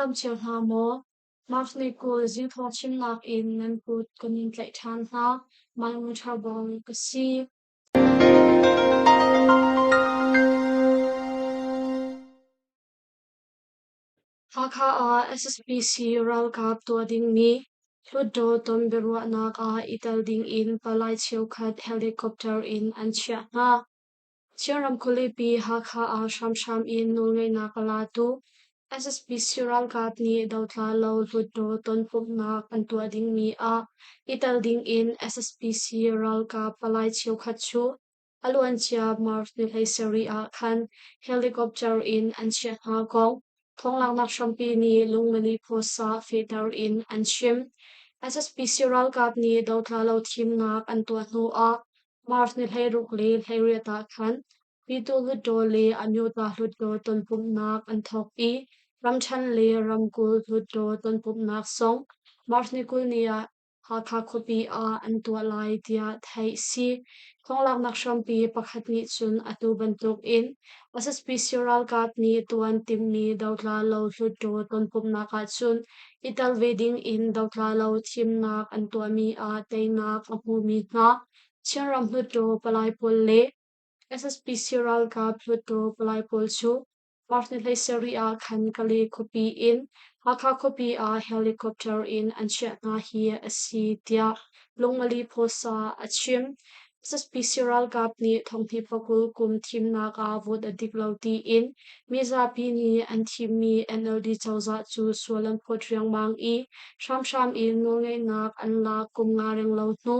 dam cio hna maw? March ni 20 zingthawng chimnak in nan kut kan in tlaih ṭhan hna. Maimu Ṭhabang ka si. Hakha ah SSPC ralkap tuah dingmi Hlutdaw ton biaruahnak ah i tel dingin palai cheukhat helicopter in an chiah hna. Chinram khualipi Hakha ah hramhram in nawlngeihnak a latu SSPC ralkap nih dotla lo Hlutdaw tonpumhnak an tuah dingmi ah i tel dingin SSPC ralkap palai cheukhat cu A luancia March ni 17 ah khan helicopter in an chiah hna kong thawnglaknak hrampi nih lungmili phuasa fehter in an chim. SSPC ralkap nih dotla lo thimnak an tuah hnu ah March ni 16 le 18 ah khan Pyithu Hluttaw le Amyota Hluttaw tonpumhnak an thawk i ramṭhen le ramkulh Hluttaw tonpumhnak zong March ni 20 ni ah Hakha khuapi ah an tuah lai tiah theih si. Thawnglaknak hrampi pakhat nih cun atu bantuk in SSPC ralkap nih tuan timhmi dotla lo Hluttaw tonpumhnak ahcun i tel ve ding in dotla lo thimnak an tuahmi ah teinak a hmumi hna Chinram Hluttaw palai pawl le SSPC ralkap Hluttaw palai pawl cu March ni 17 ah khan Kale khuapi in Hakha khuapi ah helicopter in an chiah hna hi a si tiah Lungmali Phuasa a chim. SSPC ralkap nih thonghnih pakul kum thimnak ah vote a dik lo tiin mizapi nih an thimmi NLD cozah cu sual an phawt riangmang i hramhram in nawlngeihnak an lak kum nga renglo hnu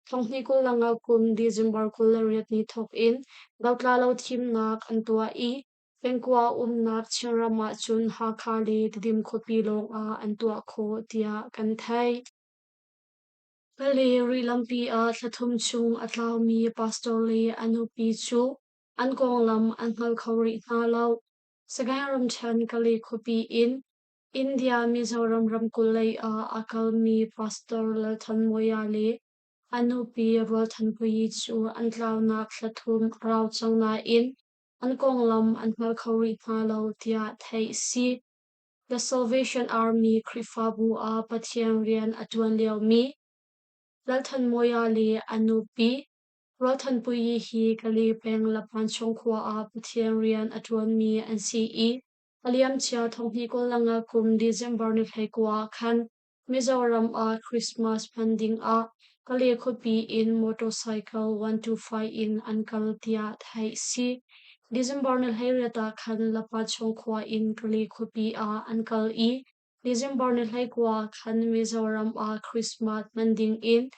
Thonghnih 25 kum December 28 ni thawk in dotla lo thimnak an tuah i pengkua umnak Chinram ahcun Hakha le Tedim khuapi lawng ah an tuah khawh tiah kan theih. Pale Rih lampi ah thla thum chung a tlaumi pastor le a nupi cu an konglam an hngal kho rih hna lo. Sagaing ramṭhen Kale khuapi in India Mizoram ramkulh lei ah a kalmi Pastor Lalthanmawia le a nupi Rualthanpuii cu an tlaunak thla thum a rau cang nain an konglam an hngal kho rih hna lo tiah theih a si. The Salvation Army Khrihfabu ah Pathian rian a ṭuan liomi Lalthanmawia le a nupi Rualthanpuii hi Kale peng Lapanchung khua ah Pathian rian a ṭuanmi an si i A liamcia thonghnih 25 kum December ni 19 ah khan Mizoram ah Christmas hman ding ah Kale khuapi in motorcycle 125 in an kal tiah theih a si. December ni 18 ah khan Lapachung khua in Kale khuapi ah an kal i December ni 19 ah khan Mizoram ah Christmas hman ding in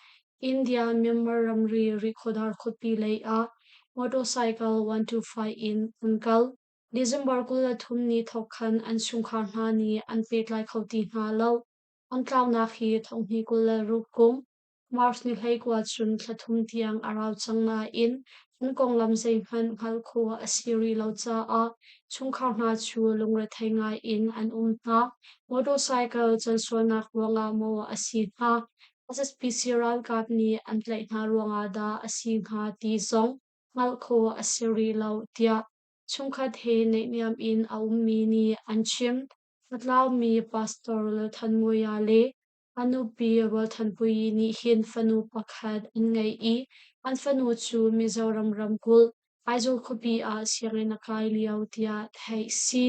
India Myanmar ramri Rihkhawdar khuapi lei ah motorcycle 125 in an kal. December 23 ni thawk khan an chungkhar hna nih an pehtlai kho ti hna lo. An tlaunak hi thonghnih 26 kum March ni 19 cun thla thum tiang a rau cang nain an konglam zeihmanh hngalh khawh a si rih lo caah chungkhar hna cu lungrethei ngai in an um hna. Motorcycle cansualnak ruangah maw a si hnga, SSPC ralkap nih an tlaih hna ruangah dah a si hnga ti zong hngalh khawh a si rih lo tiah chungkhat he naihniam in a ummi nih an chim. A tlaumi Pastor Lalthanmawia le a nupi Rualthanpuii nih hin fanu pakhat an ngei i an fanu cu Mizoram ramkulh Aizawl khuapi ah sianginn a kai lio tiah theih si.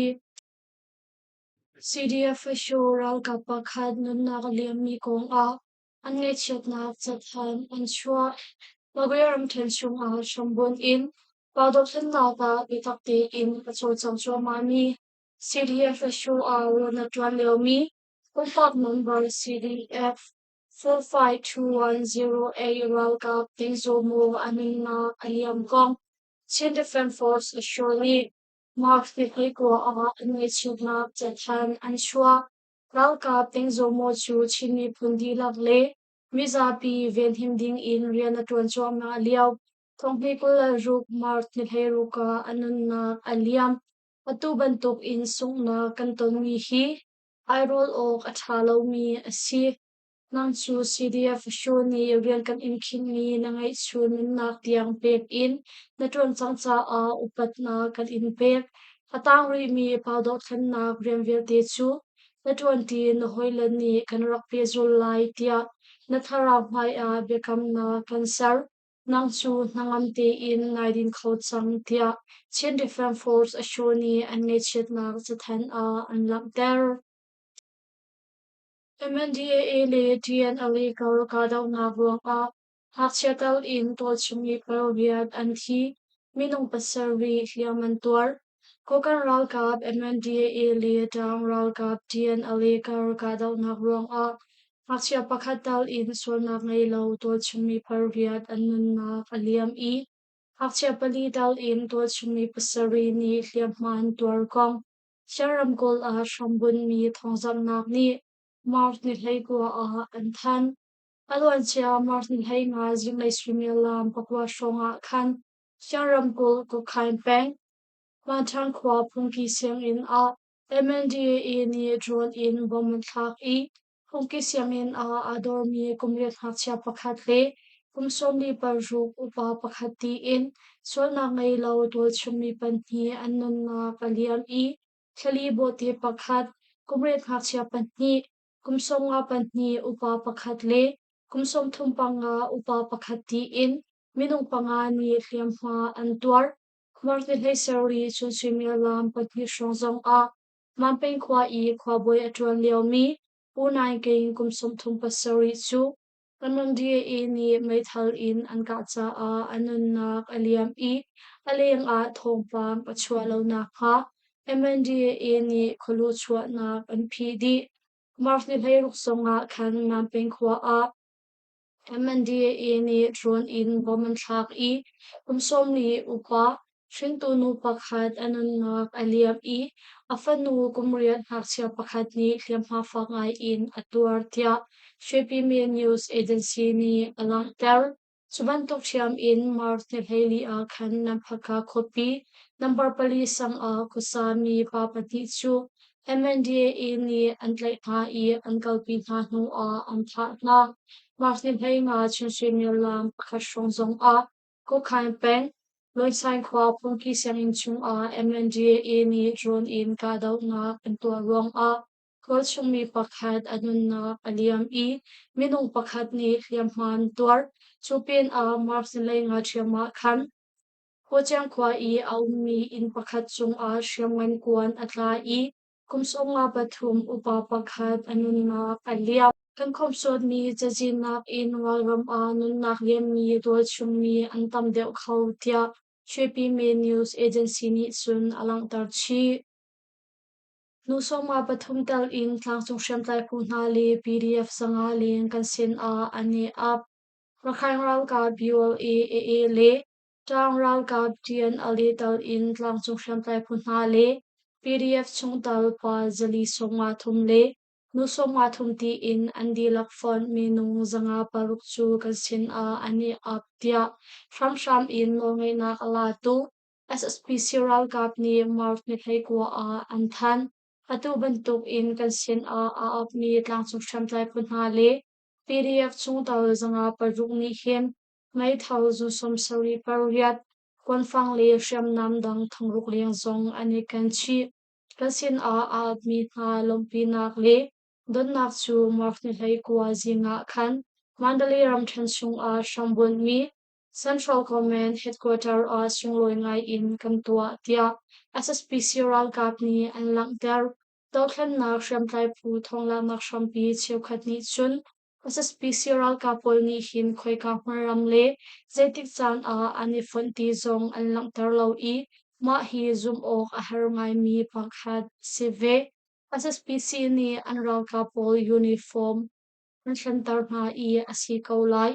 CDF Asho ralkap pakhat nunnak a liammi kongah an ngaihchiatnak cathanh an chuah. Magwe ramṭhen chungah hrambunh in pa dothlennak ah biatak tein a cawlcang cuahmahmi CDF Asho ah rian a ṭuan liomi pumpak number CDF 452108 ralkap Tingzaw Maw a nunnak a liam kong Chin Defense Force Asho nih March 29 ah an ngaihchiatnak cathanh an chuah. Ralkap Tingzaw Maw cu Chin miphun dihlak le mizapi venhim ding in rian a ṭuan cuahmah lio thonghnih 26 March ni 16 ah a nunnak a liam. Atu bantuk in sunghnak kan tonmi hi airawl awk a ṭha lomi a si. Nang cu CDF Hru nih rian kan in khinhmi na ngeihchun nunnak tiang pek in na ṭuan cang caah upatnak kan in pek. A tang rihmi pa dothlennak rian vialte cu. Na ṭuanṭi na hawile nih kan rak pehzul lai tiah na thlarau hmaiah biakamnak kan ser. Nang cu hnangam tein nai din kho cang tiah Chin Defense Force Asho nih an ngaihchiatnak cathanh ah an langhter. MNDAA le TNLA kar kahdohnak ruangah ngakchia tal in tualchung i pariat an thi, minung pasarih hliam an tuar. Kokang ralkap MNDAA le Taung ralkap TNLA kar kahdohnak ruangah ngakchia pakhat tal in sualnak ngei lo tualchung mi pariat an nunnak a liam i ngakchia pali tal in tualchung mi pasarih nih hliamhma an tuar kong Shan ramkulh ah hrambunhmi thawngzamhnak nih March ni 19 ah an thanh. A luancia March ni 15 zinglei suimilam 9 hrawng ah khan Shan ramkulh Kokhain peng, Manṭhan khua phungki sianginn ah MNDAA nih drone in bomb an thlak i phungki sianginn ah aa dormi kum riat ngakchia pakhat le kum 46 upa pakhat tiin sualnak ngei lo tualchungmi pahnih an nunnak a liam i thlali bawhte pakhat, kum riat ngakchia pahnih, kum 52 upa pakhat le kum 35 upa pakhat tiin minung panga nih hliamhma an tuar. March ni 17 chun suimilam 2 hrawng zongah Mampeng khua i khuabawi a ṭuan liomi Pu Naing King kum 37 cu MNDAA nih meithal in an kah caah a nunnak a liam i a lengah thawngpang a chuah lo nakhnga MNDAA nih khualu chuahnak an phih dih. March ni 16 zongah khan Mampeng khua ah MNDAA nih drone in bomb an thlak i kum 40 upa hringtu nu pakhat a nunnak a liam i a fanu kum riat ngakchia pakhat nih hliamhma fak ngai in a tuar tiah Shwepyme News Agency nih a langhter. Cu bantuk ṭhiam in March ni 14 ah khan Namphaka khuapi number 4 sang ah khuasami pa pahnih cu MNDAA nih an tlaih hna i an kalpi hna hnuah an thah hna. March ni 15 chun suimilam pakhat hrawng zongah Kokhain peng, Loisaing khua phungki sianginn chungah MNDAA nih drone in kahdohnak an tuah ruangah tualchungmi pakhat a nunnak a liam i minung pakhat nih hliamhma an tuar. Cu pinah March ni 15 ṭhiam ah khan Khuaciang khua i a ummi inn pakhat cungah hriamngan kuan a tla i kum 53 upa pakhat a nunnak a liam. Kan khawmhsuatmi cazin nakin ralram ah nunnak liammi tualchungmi an tam deuh kho tiah Shwepyme News Agency nih cun a langhter chih. Nu 53 tel in tlangcung hriamtlai phu hna le PDF 500 leng kan sin ah an i ap. Rakhine ralkap BLA, AA le Ṭaang ralkap TNLA tal in tlangcung hriamtlai phu hna le PDF chungtel pa 453 le nu 53 tiin an dihlak fonh minung 506 cu kan sinah an i ap tiah hramhram in nawlngeihnak a latu SSPC ralkap nih March ni 19 ah an thanh. Atu bantuk in kan sinah aa apmi tlangcung hriamtlai phu hna le PDF chungtel 506 nih hin meithal zu 78, kuanfang le hriamnam dang 600 leng zong an i ken chih. Kan sinah aa apmi hna lawmhpinak le donnak cu March ni 19 zing ah khan Mandalay ramṭhen chungah hrambunhmi Central Command Headquarter ah sunglawi ngai in kan tuah tiah SSPC ralkap nih an langhter. Dothlennak hriamtlai phu thawnglaknak hrampi cheukhat nih cun SSPC ralkap pawl nih hin khoika hmunram le zeitik caan ah an i fonh ti zong an langhter lo i mah hi zumh awk a har ngaimi pakhat a si ve. SSPC nih an ralkap pawl uniform an hlenter hna i a si ko lai.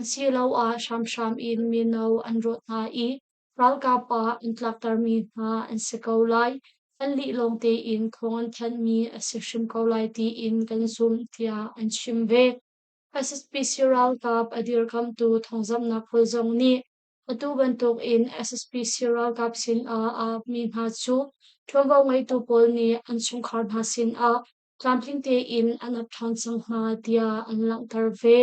Asiloah hramhram in mino an rawt hna i ralkap ah an tlaktermi hna an si ko lai. An lih lawng tein thawng an thanhmi a si hrim ko lai tiin kan zumh tiah an chim ve. SSPC ralkap a dirkamtu thawngzamhnak pawl zong nih atu bantuk in SSPC ralkap sinah aa apmi hna cu ṭuanvo ngeitu pawl nih an chungkhar hna sinah tlamtling tein an ap ṭhan cang hna tiah an langhter ve.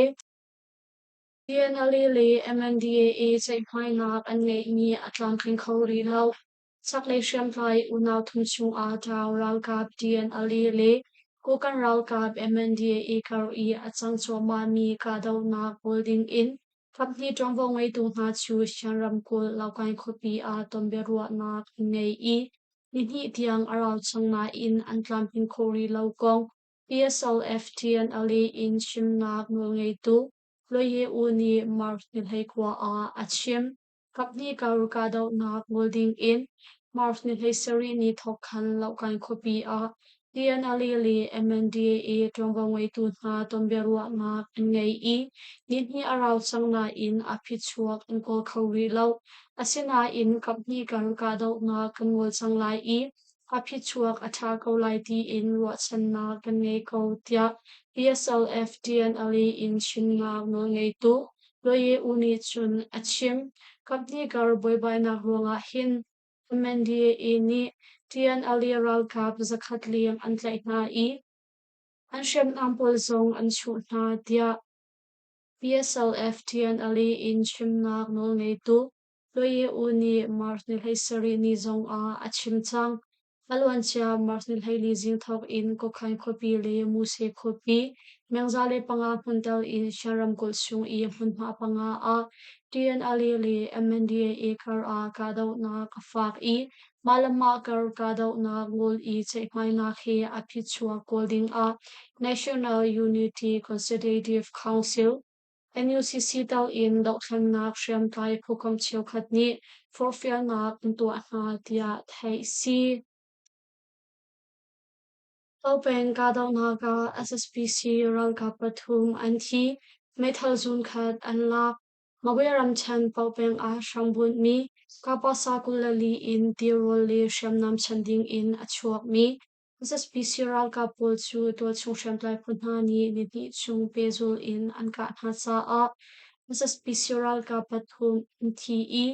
TNLA le MNDAA ceihmainak an ngeihmi a tlamtling kho rih lo. Chaklei hriamtlai unau thum chungah Ṭau ralkap TNLA le Kokang ralkap MNDAA kar i a cang cuahmahmi kahdohnak kawl ding in kaphnih ṭuanvo ngeitu hna cu Shan ramkulh Laukkai khuapi ah tonbiaruahnak an ngei i nihnih tiang a rau cang nain an tlamtlin khawh rih lo kong PSLF-TNLA in chimnak nawlngeitu Loye U nih March ni 29 ah a chim. Kaphnih kar kahdohnak ngol ding in March ni 17 ni thawk khan Lohkai khuapi ah TNLA le MNDAA ṭuanvo ngeitu hna tonbiaruahnak an ngei i nihnih a rau cang nain a phichuak an kawl kho rih lo. Asinain kaphnih kar kahdohnak kan ngol cang lai i a phichuak a ṭha ko lai tiin ruahchannak kan ngei ko tiah PSLF TNLA in chimnak nawlngeitu Loye U nih cun a chim. Kaphnih kar buaibainak ruangah hin MNDAA nih TNLA ralkap 100 leng an tlaih hna i an hriamnam pawl zong an chuh hna tiah PSLF TNLA in chimnak nawlngeitu Loye U nih March ni 17 ni zong ah a chim cang. A luancia March ni 14 zing thawk in Kokhain khuapi le Muse khuapi 1005 hmun tel in Shan ramkulh chung i hmunhma panga ah TNLA le MNDAA kar ah kahdohnak a fak i mah le mah kar kahdohnak ngol i ceihmainak he a phichuak kawl ding ah National Unity Consultative Council NUCC tal in dohthlennak hriamtlai phukomh cheukhat nih forhfialnak an tuah hna tiah theih a si. Topeng kahdohnak ah SSPC ralkap pathum an thi, meithal zunkhat an lak. Magwe ramṭhen Paopeng ah hrambunhmi Kapasa 24 in tirawl le hriamnam chan ding in a chuakmi SSPC ralkap pawl cu tualchung hriamtlai phu hna nih nihnih chung pehzulh in an kah hna caah SSPC ralkap pathum an thi i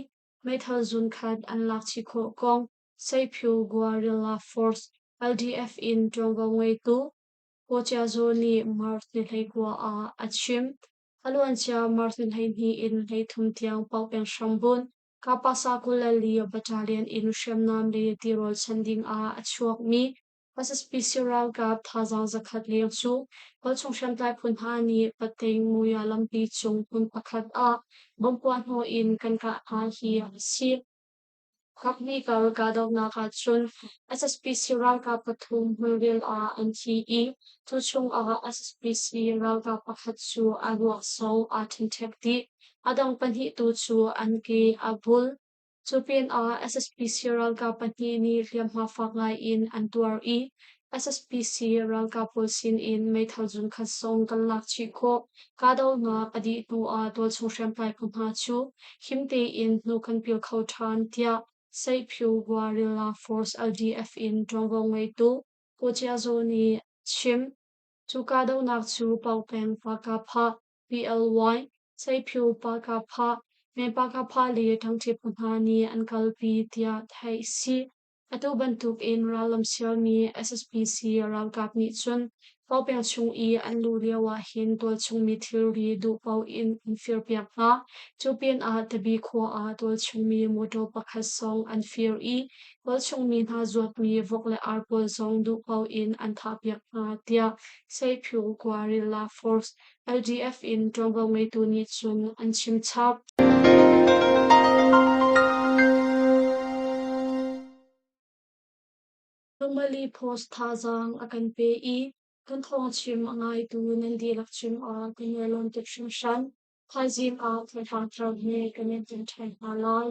meithal zunkhat an lak chih khawh kong Seiphu Guerrilla Force LDF in ṭuanvo ngeitu Ko Chia Zaw nih March ni 19 ah a chim. A luancia March ni 12 in 13 tiang Paopeng hrambunh Kapasa 24 Battalion in hriamnam le tirawl chan ding ah a chuakmi SSPC ralkap thazaang 100 leng cu tualchung hriamtlai phu hna nih Pating Muya lampi cung hmun pakhat ah bomb puahhnawh in kan kah hna hi a si. Kaphnih kar kahdohnak ahcun SSPC ralkap pathum hmunril ah an thi i cu chungah SSPC ralkap pakhat cu a ruak zong aa ṭhenṭhek dih. A dang pahnih tu cu an ke a bul. Cu pinah SSPC ralkap pahnih nih hliamhma fak ngai in an tuar i SSPC ralkap pawl sinin meithal zunkhat zong kan lak chih khawh. Kahdohnak a dih hnuah tualchung hriamtlai phu hna cu him tein hnu kan pil kho ṭhan tiah Seiphu Guerrilla Force LDF in ṭuanvo ngeitu Ko Chia Zaw nih a chim. Cu kahdohnak cu Paopeng Pakapha, PLY, Seiphu Pakapha, Men Pakapha le Ṭangṭi phu hna nih an kalpi tiah theih a si. Atu bantukin rallam sialmi SSPC ralkap nih cun Paopeng chung i an luh lio ahhin tualchungmi thilri duh paoh in an firpiak hna. Cu pinah Tabi khua ah tualchungmi mawṭaw pakhat zong an fir i tualchungmi hna zuatmi vok le ar pawl zong duh paoh in an thahpiak hna, tiah Seiphu Guerrilla Force LDF in ṭuanvo ngeitu nih cun an chim chap. Lungmali Post thazaang a kan pe i kan thawngchim a ngaitu nan dihlak cungah kan i lawm tuk hringhran. Thaizing ah thawngpang thar he kan in ṭhen ṭhan hna lai.